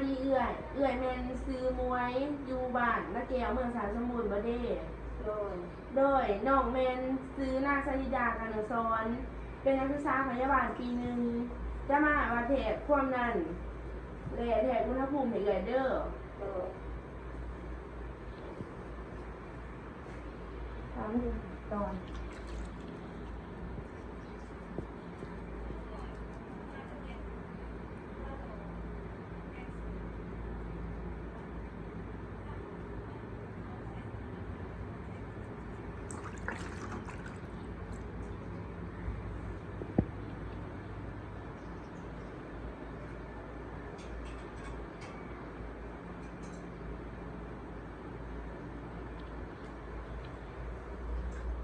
ດີເອື້ອຍ, ເອື້ອຍແມ່ນຊື່ມວຍ ຢູ່ບ້ານນາແກ້ວ ເມືອງສານສົມບູນບໍ່ເດ? ໂດຍ. ໂດຍ. ນ້ອງແມ່ນຊື່ນາງສະລິດາ ກະໜູສອນ ເປັນນັກສຶກສາພະຍາບານປີໜຶ່ງ ຈະມາວັດແທກຄວາມດັນ ແລະ ແທກອຸນຫະພູມໃຫ້ເອື້ອຍເດີ. ໂດຍ. ຕາມຂັ້ນຕອນ.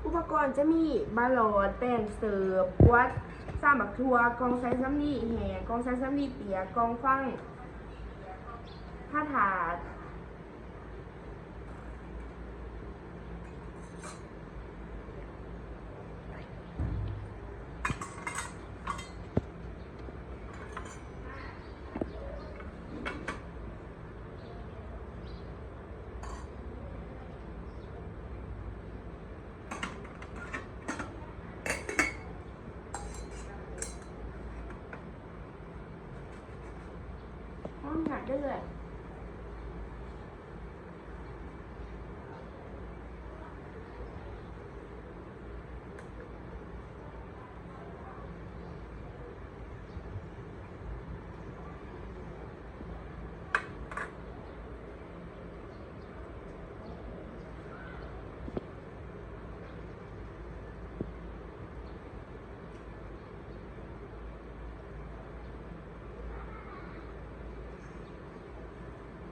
ອຸປະກອນຈະມີບາຫຼອດ, ແປ້ງເສີບ, ຂວດຊາໝາກຖົ່ວ, ກ່ອງໃສ່ສຳລີແຫ້ງ, ກ່ອງໃສ່ສຳລີປຽກ, ກ່ອງຟັງພະທາດ. ຫ້ອງໜ້າເດີ.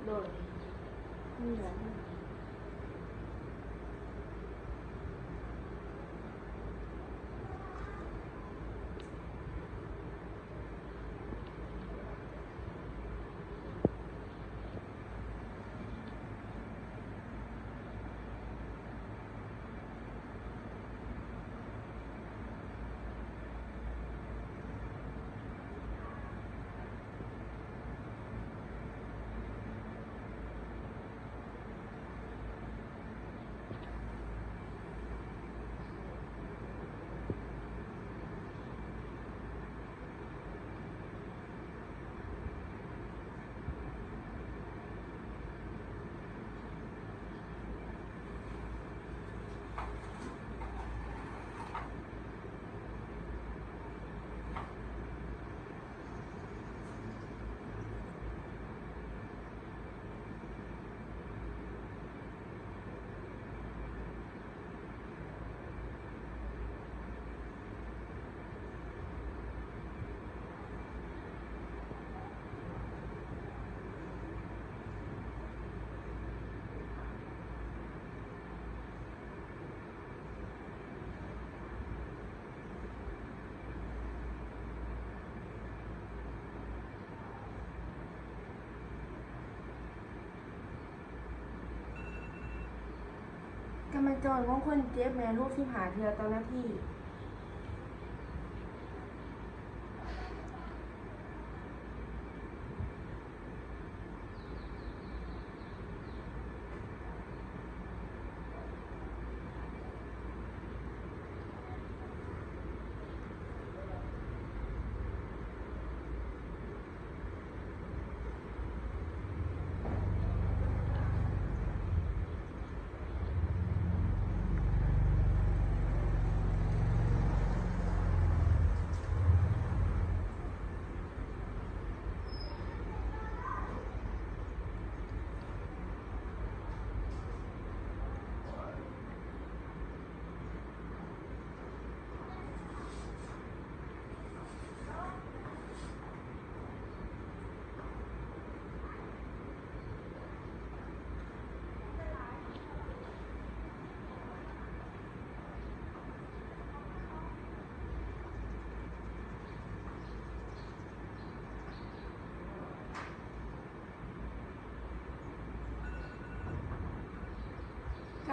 ໂດຍ. ກຳມະຈອນຂອງຄົນເຈັບແມ່ນຫົກສິບຫ້າເທື່ອຕໍ່ນາທີ.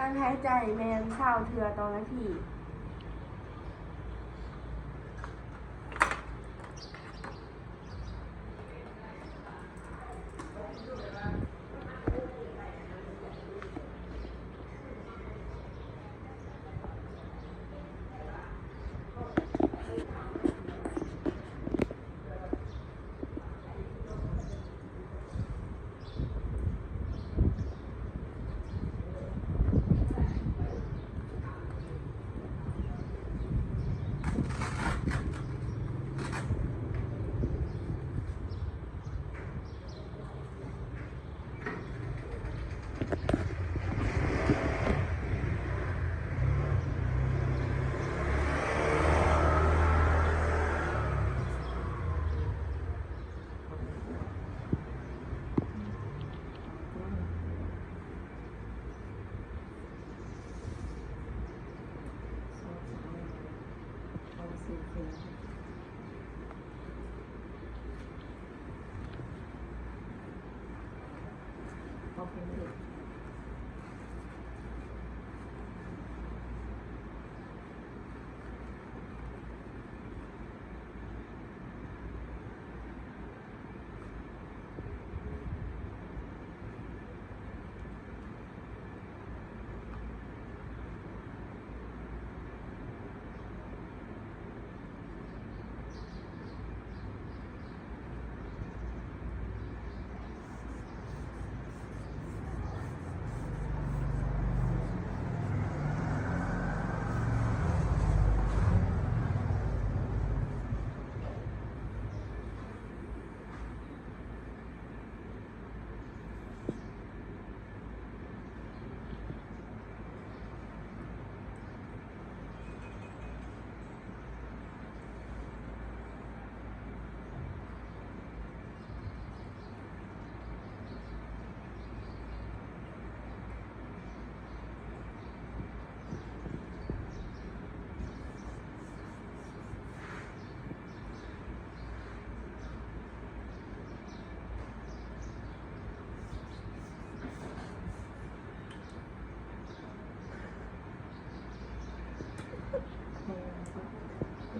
ການຫາຍໃຈແມ່ນຊາວເທື່ອຕໍ່ນາທີ.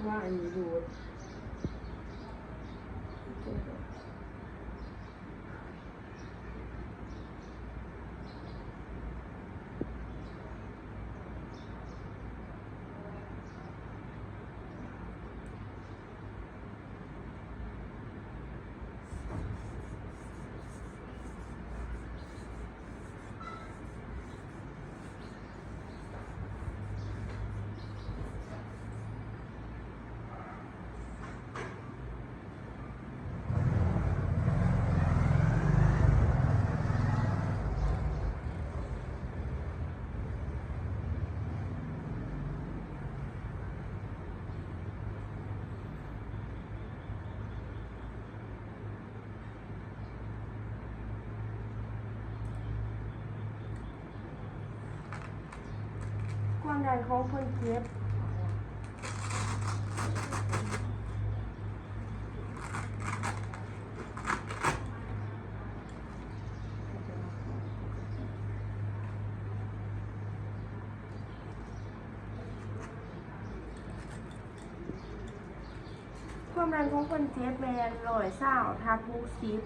ວ່າອັນນີ້ດູດ. ຄວາມດັນຂອງຄົນເຈັບ. ຄວາມດັນຂອງຄົນເຈັບແມ່ນຮ້ອຍຊາວທັບຫົກສິບ.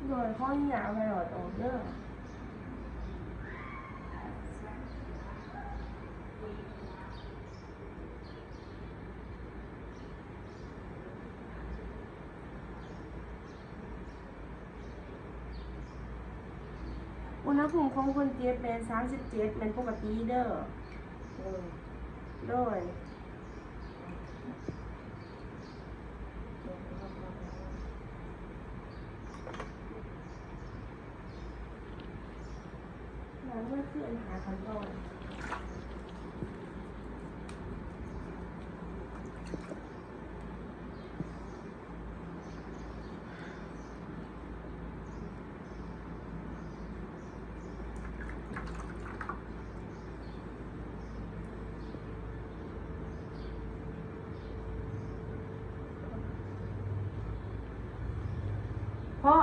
ໂດຍ ຂໍອະນຸຍາດເອົາໄວຣັອດອອກເດີ. ອຸນຫະພູມຂອງຄົນເຈັບແມ່ນສາມສິບເຈັດ ແມ່ນປົກກະຕິເດີ. ໂດຍ ໂດຍ. ຫຼັງເມື່ອຄືອັນຫາຂັ້ນຕອນ. ເພາະ